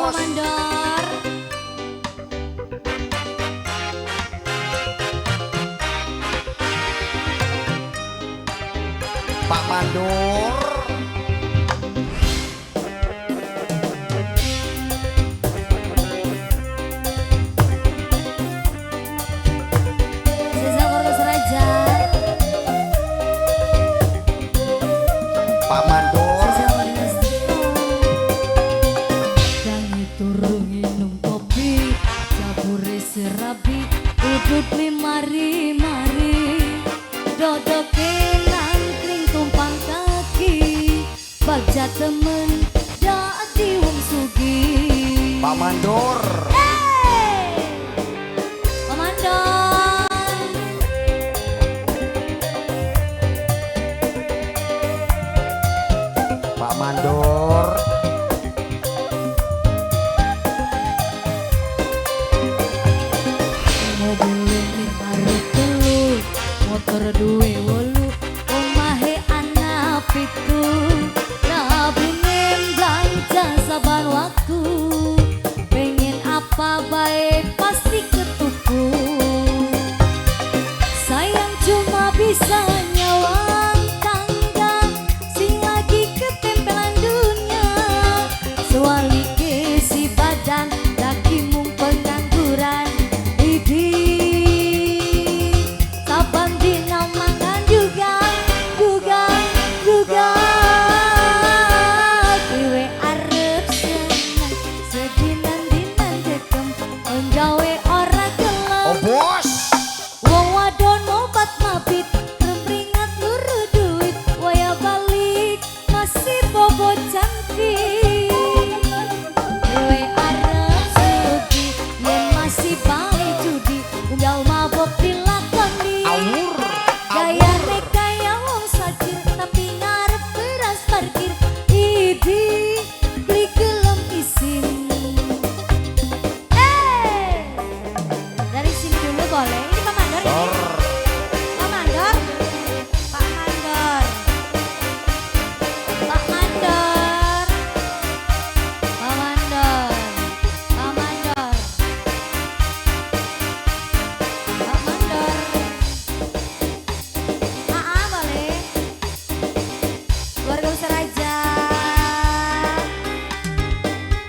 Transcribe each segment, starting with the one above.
Pak Bos. Mandor. Pak Mandor. Sesa Korpus Raja. Pak Mandor. Sesa Warga Tangi turu nginum kopi, jabure serabi, udut mari-mari. Dodoke nangkring tumpang kaki, bagja temen dadi wong sugih. Pak Mandor. Hey! Pak Mandor. Pak Mandor. Mobil ini arep telu, motor duwe wolu, omahe ana pitu. Rabine belanja saban waktu, pengen apa bae pasti ketuku. Sayang cuma bisa nyawang tangga, sing lagi ketempelan dunia. Sewalike si badan, lagi mung pengangguran. Idi, saban dina mangan juga, juga, juga. Dewe arep seneng, sedinan-dinan dekem, gawe ora gelem. Oh bos. Wong wadon obat mabit, rempringat luru duit, waya balik masih bobo cantik. Dewe arep sugih, yen masih bae judi, unggal mabok dilakoni. Awur. Gayane kaya wong sajir, tapi ngarep beras parkir. Idi beli gelem isin. Eh, dari sini dulu boleh. Ini Pak Mandor ini. Dor. Pak Mandor. Pak Mandor. Pak Mandor. Pak Mandor. Pak Mandor. Pak Mandor. Ah, boleh. Keluarga besar aja.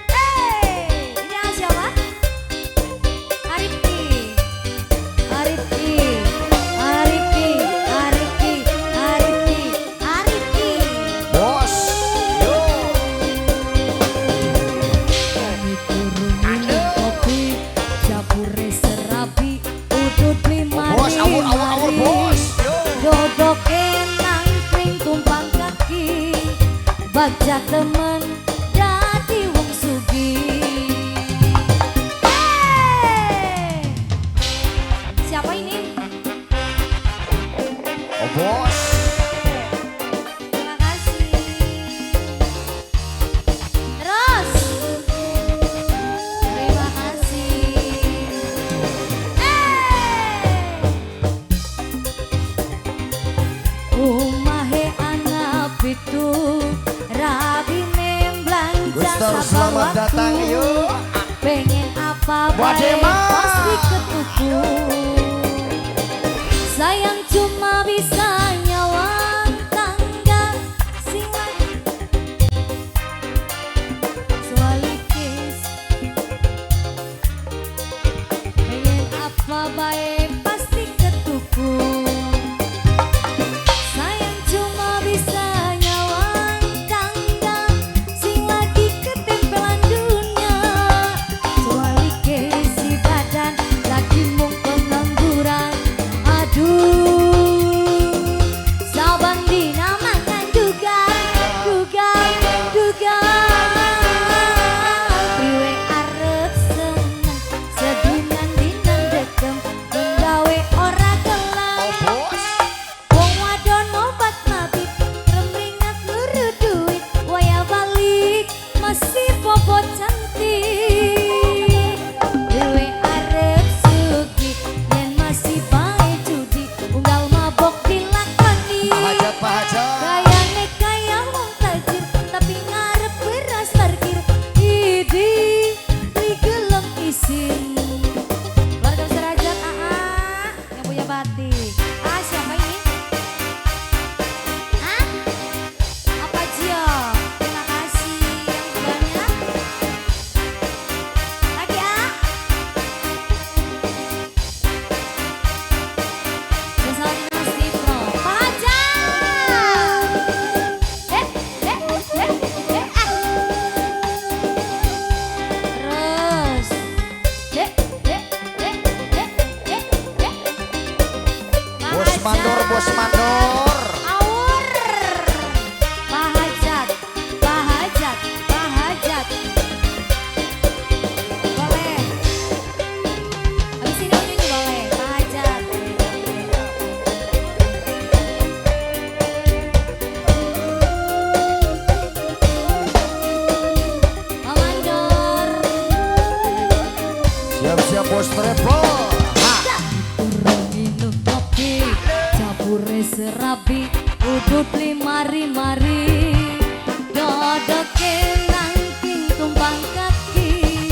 Hey, ini siapa? Arifki. Arifki. Arifki. Arifki. Arifki. Arifki. Bos. Yo. Kami turu minum kopi, jabure serabi, udut Oh, bos, awur, awur, awur, bos. Yo. Dodoke nangkring tumpang kaki, bagja temen dadi wong sugih. Hey! Siapa ini? Oh bos. Terima kasih. Terus. Terima kasih. Hey! Omahe ana pitu, rabine belanja Guster, saban selamat waktu. Datang yuk. Pengen apa bae Wadema. Pasti ketuku. Sayang cuma bisa nyawang tangga sing lagi Sualikis. Pengen apa bae pasti ketuku. Sayang cuma bisa nyawang tangga sing lagi ketempelan dunia. Sualike si badan Bos Travel. Ha. Urung minum kopi, cabure serabi, udut mari-mari. Dodoke nangking tumpang kaki,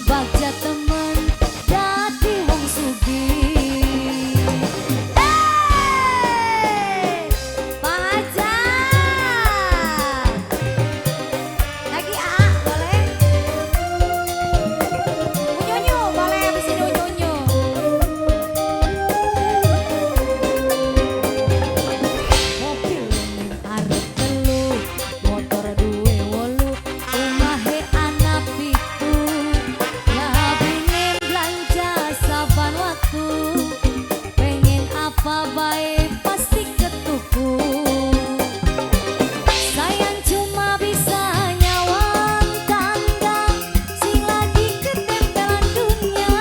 bagja temen dadi wong sugih. Hey! Pak Hajar. Lagi ah, boleh? Unyu-unyu, boleh habis ini unyu-unyu. Mobil ning arep telu, motor duwe 8, omahe ana 7. Labine belanja saban waktu, pengen apa bae pasti ketuku. Sayang cuma bisa nyawang tangga sing lagi ketempelan dunia.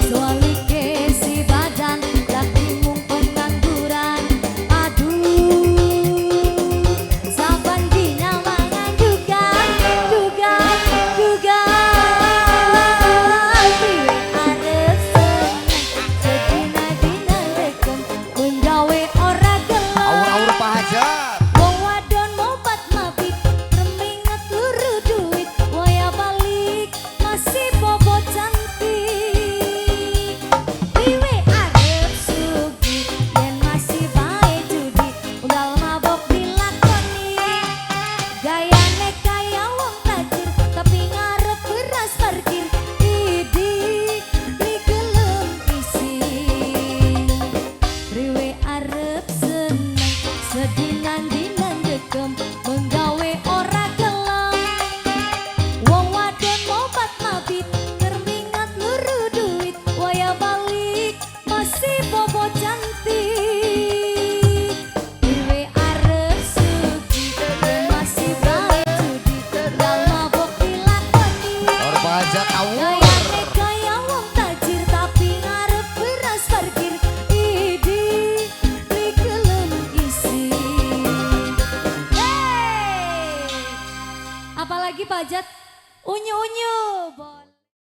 Soalike si badan lagi mung pengangguran. Aduh, saban dina mangan juga, juga, juga. Priwe arep seneng, sedina-dina dekem, menggawe ora gelem. Awur-awur Pak Hajar. Wong wadon mobat mabit, reminget luru duit, waya balik masih bobo cantik. Priwe arep sugih, yen masih bae judi, undal mabok dilakoni. Gayane kaya wong tajir, tapi ngarep beras parkir. Idi beli gelem isin. Priwe arep seneng, sedinan-dinan dekem, menggawe ora gelem. Wong wadon mobat mabit, kermingat luru duit, waya balik masih bobo cantik. Priwe arep sugih, yen masih bae judi, undal mabok dilakoni. Awur Pak Hajar awur. Gayane kaya wong tajir tapi ngarep beras parkir. Idi beli gelem isin. Hey! Apalagi pajat unyu-unyu. Boleh.